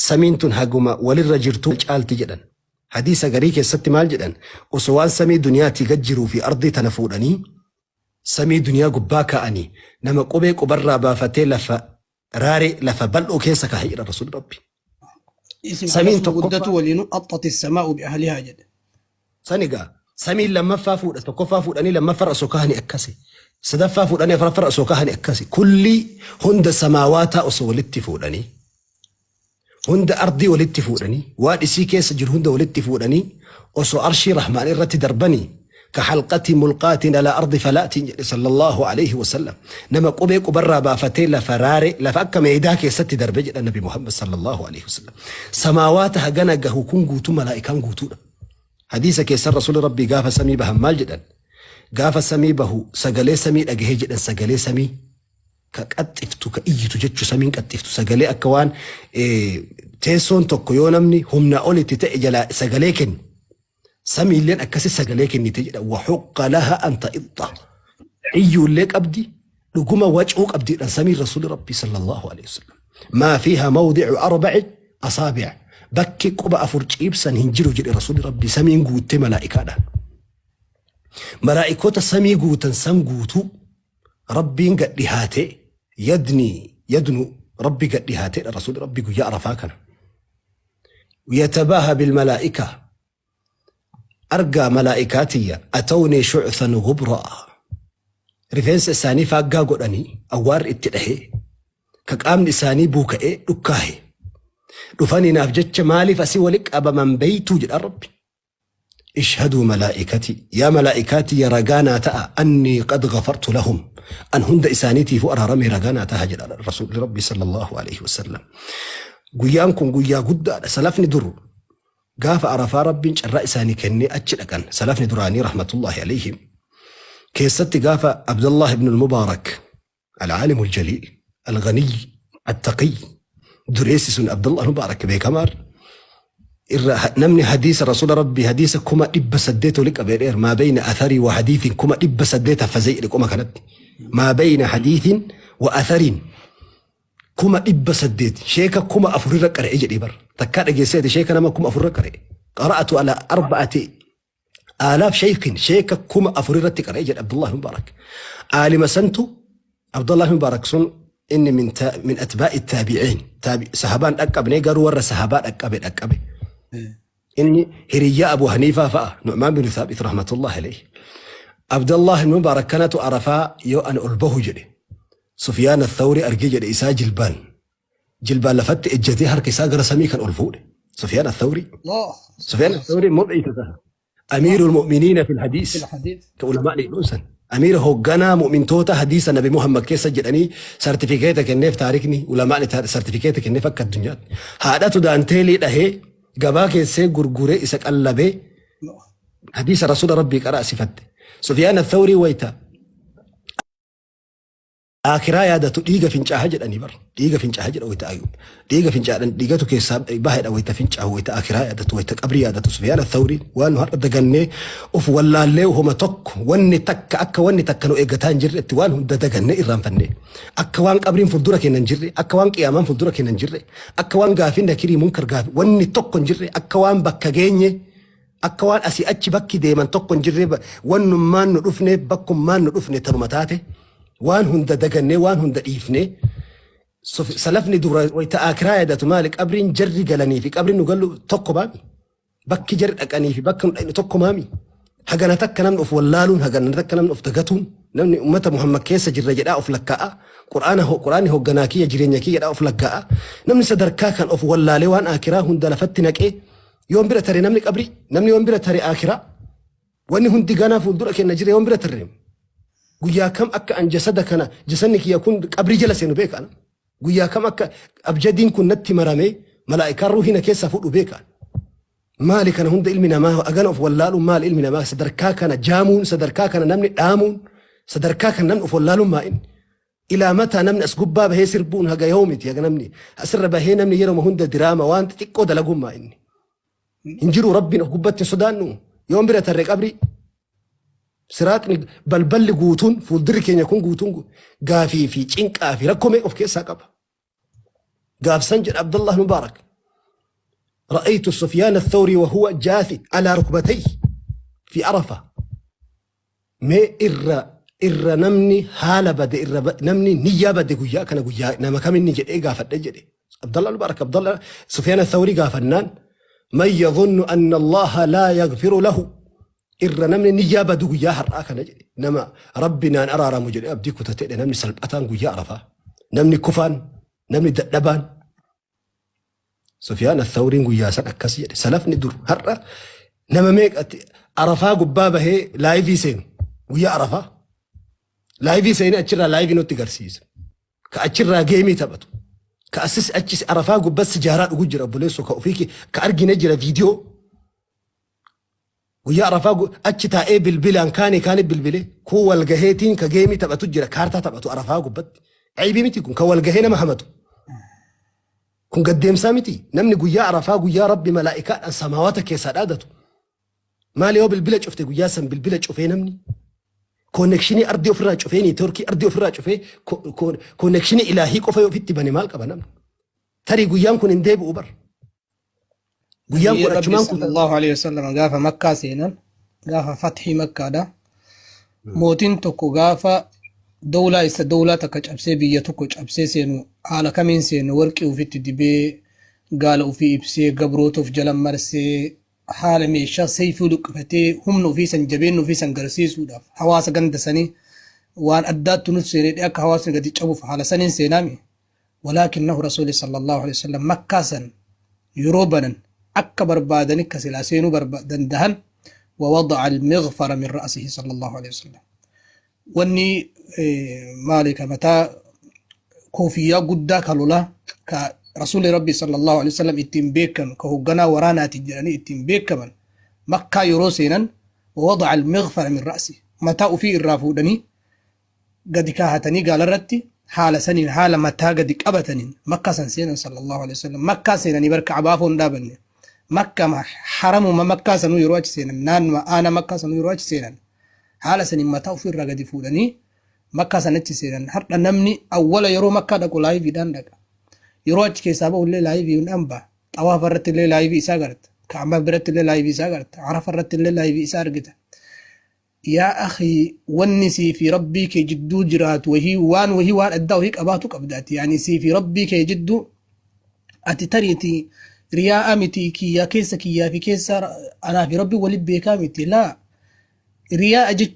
Samiin tun haguma walirra jirtuu caalti jedhan. Hadiisa garii keessatti maal jedhan? Osoo waan samii duniyaatii gad jiruu fi ardii tana fuudhanii samii duniyaa gubbaa kaa'anii nama qubee qubarraa baafatee lafa raaree lafa bal'oo keessa kaahe jedha Rasuulli Rabbi. Isin Samiin akkasuma tokkoffaa guddatu waliinu axxati samaa'u bi ahlihaa jedhe. San egaa samiin lammaffaa fuudha tokkoffaa fuudhanii lammaffarra osoo kaahanii akkasi. Sadaffaa fuudhanii afuraffarra osoo kaahanii akkasi. Kullii hunda samaawaataa osoo walitti fuudhanii hunda ardii walitti fuudhanii waan isii keessa jiru hunda walitti fuudhanii osoo arshii rahmaan irratti darbanii ka halqatii mulqaatiin alaa ardi falaatiin jedhe sallallahu alaihi wasallam nama qubee qubarraa baafatee lafa raare lafa akka meedaa keessatti darbe jedha nabi Muhammad sallallahu alaihi wasallam. Samaawaata hagana gahu kun guutuu malaa'ikaan guutuudha. Hadiisa keessan rasuulli rabbii gaafa samii bahan maal jedhan? Gaafa samii bahu sagalee samii dhagahee jedhan sagalee samii ka qaxxiftu ka iyyitu jechu samiin qaxxiftu sagalee akka waan teessoon tokko yoo namni humnaa olitti ta'e jalaa sagalee kennu samiilleen akkasi sagalee kennite jedha wa huqqa laha an ta'ixxa iyyuullee qabdi dhuguma wacuu qabdiidhaan samiin rasuuli rabbii sallallahu alaihi wasallam maa fiiha mawdi'u arba'i asaabi'a bakki quba afur ciibsan hin jiru jedhe rasuuli rabbii samiin guuttee malaa'ikaadhaan malaa'ikoota samii guutan san guutuu Rabbiin gad dhihaatee yadni yadnu Rabbi gad dhihaateedha rasuulli Rabbi guyyaa Arafaa kana. Yatabaaha bilmalaa'ika argaa malaa'ikaa tiyya atawni shu'than gubraa rifeensa isaanii faaggaa godhanii awwaarri itti dhahee ka qaamni isaanii buuka'ee dhukkaahe dhufanii naaf jecha maaliif asii wali qabaman beeytuu jedha Rabbi. Ishhaduu malaa'ikatii, yaa malaa'ikaa tiyya ragaa naa ta'a, annii qad ghafartu lahum, an hunda isaaniitiifuu araaramee ragaa naa taha jedha Rasuulli Rabbii sallallahu alaihi wasallam. Guyyaan kun guyyaa guddaadha. Salafni dur gaafa Arafaa Rabbiin carraa isaanii kennee achi dhaqan. Salafni duraanii rahmatullahi alaihim keessatti gaafa Abdullah ibn al-Mubaarak Al-Aalimul Jaliil, Al-Ghaniy, At-Taqiy, dureessi sun Abdullah Mubaarak beekamaan irra namni hadiisa Rasuula Rabbii hadiisa 800,000 oli qabee dheer maa bayna atharii wa hadiithin 800,000 haffazee jedhe qoma kanatti maa bayna hadiithin wa athariin 800,000 sheeka 4,000 irra qara'e jedhee bar takkaa dhageesseeti sheeka nama 4,000 irra qara'e qara'atu ala arba'ati aalaaf sheekin sheeka 4,000 irratti qara'e jedhe Abdullah Mubaarak. Aalima santu Abdullah Mubaarak sun inni min, ta, min atbaa'i taabi'iin taabi, sahabaan dhaqqabne garuu warra sahabaa dhaqqabe dhaqqabe. Inni hiriyyaa Abu Haniifaa fa'a Nu'maan bin Thaabit rahmatullahi alayhi. Abdullah Mubaarak kanatu Arafaa yoo ani ol bahu jedhe Sufyaan Athawri argee jedhe isaa jilbaan jilbaan lafatti ejjatee harka isaa gara samii kan ol fuudhe. Sufyaan Athawri. Allah. Sufyaan Athawri mul'isa taha. Amiirul mu'miniina fil hadiis. Fil hadiis. Ka ulamaan jedhuun Amiira hoogganaa mu'mintoota hadiisa Nabi Muhammad keessa jedhanii sartifikeeta kenneef taarikni ulamaan sartifikeeta kenneef akka addunyaatti. Haadhatu daanteelii dhahee gabaa keessee gurguree isa qallabee hadiisa rasuula rabbii qaraa sifatte. Sufyaan Athawrii wayita Aakiraa yaadatu dhiiga fincaaha jedhanii bar. Dhiiga fincaaha jedha wayita ayu. Dhiiga fincaadhan dhiigatu keessaa bahedha wayita fincaahu wayita aakiraa yaadatu wayita qabrii yaadatu Sufyaan Athawriin waan nu har'a dagannee of wallaallee homa tokko wanni takka akka wanni takka nu eeggataa hin jirretti waan hunda dagannee irraanfannee akka waan qabriin fuuldura keenya hin jirre akka waan qiyaamaan fuuldura keenya hin jirre akka waan gaafiin nakirii munkar gaafi wanni tokko hin jirre akka waan bakka geenye akka waan asii achi bakki deeman tokko hin jirre wannummaan nu dhufne bakkummaan nu dhufne tanuma taate waan hunda dagannee waan hunda dhiifne salafni dura wayita aakiraa yaadatu maali qabriin jarri galanii fi qabriin nu gallu tokko maami bakki jarri dhaqanii fi bakki nu dhaqne tokko maami hagana takka namni of wallaaluun hagana takka namni of dagatuun namni ummata Muhammad keessa jirra jedhaa of lakkaa'a quraana quraanni hogganaa kiyya jireenya kiyya jedhaa of lakkaa'a namni sadarkaa kan of wallaalee waan aakiraa hunda lafatti naqee Yoon bira tare namni qabrii, namni yoon bira tare aakiraa, wanni hundi ganaa fuuldura kenna jira yoon bira tarre. Guyyaa kam akka an jasada kana jasanni kiyya kun qabrii jala seenu beeka ana. Guyyaa kam akka abjadiin kun natti maramee malaa'ikaan ruuhii na keessaa fuudhu beeka. Maali kana hunda ilmi namaa agana of wallaaluun maali ilmi namaa sadarkaa kana jaamuun sadarkaa kana namni dhaamuun sadarkaa kana namni of wallaaluun maa inni. Ilaa mataa namni as gubbaa bahee sirbuun haga yoomiti haga namni asirra bahee namni yeroma hunda diraama waan xixiqqoo dalaguun maa inni. Hin jiru rabbiin of gubbatti hin sodaannu yoon bira tarre qabrii siraaxni balballi guutuun fuuldurri keenya kun guutuun gaafii fi cinqaa fi rakkoo meeqa of keessaa qaba. Gaafsan jedha Abdullah Mubaarak. رأيت سفيان الثوري وهو جاثي على ركبتيه في عرفة. Mee irra namni haala bade, irra namni niyyaa bade guyyaa kana guyyaa nama kaminni jedhee gaafadhe jedhe. Abdallah Mubarak, Abdallah Sufyaan Thawrii gaafannaan, من يظن أن الله لا يغفر له, irra namni niyyaa badu guyyaa har'aa kana jedhe, nama Rabbi naan araaramu jedhe abdii kutatee, namni salphataan guyyaa Arafaa, namni kufaan, namni dadhabaan Sufyaan Thawriin guyyaa san akkas jedhe. Salafni dur har'a nama meeqatti Arafaa gubbaa bahee live seenu? Guyyaa Arafaa live seenee achirraa live nutti garsiisa. Ka achirraa game taphatu, ka asis achis Arafaa gubbaa sijaaraa dhugu jira. Obboleessoo, ka ofii ka argine jira viidiyoo. Guyyaa Arafaa achi taa'ee bilbilaan kaane kaane bilbilee kun walgaheetiin ka game taphatu jira, kaartaa taphatu Arafaa gubbatti. Aybii miti kun? Ka walgahee nama hamatu kun gaddeemsaa miti? Namni guyyaa Arafaa, guyyaa Rabbi malaa'ikaadhaan samaawata keessaa dhaadatu, maali yoo bilbila cufte? Guyyaa san bilbila cufee, namni connection ardii ofirraa cufee, network ardii ofirraa cufee, connection ilaahii qofa yoo ofitti bane maal qaba namni? Tarii guyyaan kun hin deebi'u bar. Guyyaan Nabiyyi kun Rabbi achumaan kun sallallahu alaihi wasallam gaafa Makkaa seenan, gaafa fathii Makkaadha. Mootiin tokko gaafa dowlaa isa dowlaa takka cabsee, biyya tokko cabsee seenu haala kamiin seenu? Warqii ofitti dibee, gaala ofii ibsee, gabroota of jala marsee, haala meeshaa seeyfii luqqifatee, humna ofii san, jabeenya ofii san garsiisuudhaaf, hawaasa ganda sanii waan addaatti nus seenee akka hawaasni gadi cabuuf haala saniin seenaami. ولكنه رسول صلى الله عليه وسلم Makkaa san yeroo banan akka barbaadani ka silaa seenuu dandahan, ووضع المغفر من رأسه صلى الله عليه وسلم. Wanni maali ka mataa koofiyyaa guddaa ka lolaa ka Rasuulli Rabbi صلى الله عليه وسلم ittiin beekamu, ka hoogganaa waraanaati jedhanii ittiin beekaman, Makkaa yeroo seenan ووضع المغفر من رأسه, mataa ofii irraa fuudhanii gadi kaahatanii gaalarratti haala saniin, haala mataa gadi qabataniin Makkaa san seenan صلى الله عليه وسلم. Makkaa seenanii bar Ka'baa foon dhaabanne. Makka haramuma Makkaa sanuu yeroo achi seenan, naannuma aana Makkaa sanuu yeroo achi seenan, haala saniin mataa ofii irraa gadi fuudhanii Makkaa san achi seenan. Har'a namni awwala yeroo Makkaa dhaqu liveiidhaan dhaqa. Yeroo achi keessaa ba'u illee liveiidhaan ba'a. Xawaafa irratti illee live isaa garta. Ka'baa biratti illee live isaa garta. Arafa irratti illee live isaa argita. Yaa akhi, wanni sii fi Rabbii kee jidduu jiraatu wahii waan wahii waan addaa wahii qabaatu qabdaati. Yani sii fi Rabbii kee jidduu ati tariiti riyaa'a miti, kiyyaa keessa kiyyaa fi keessa anaa fi Rabbii waliin beekaa miti. Laa, riyaa'a jechuun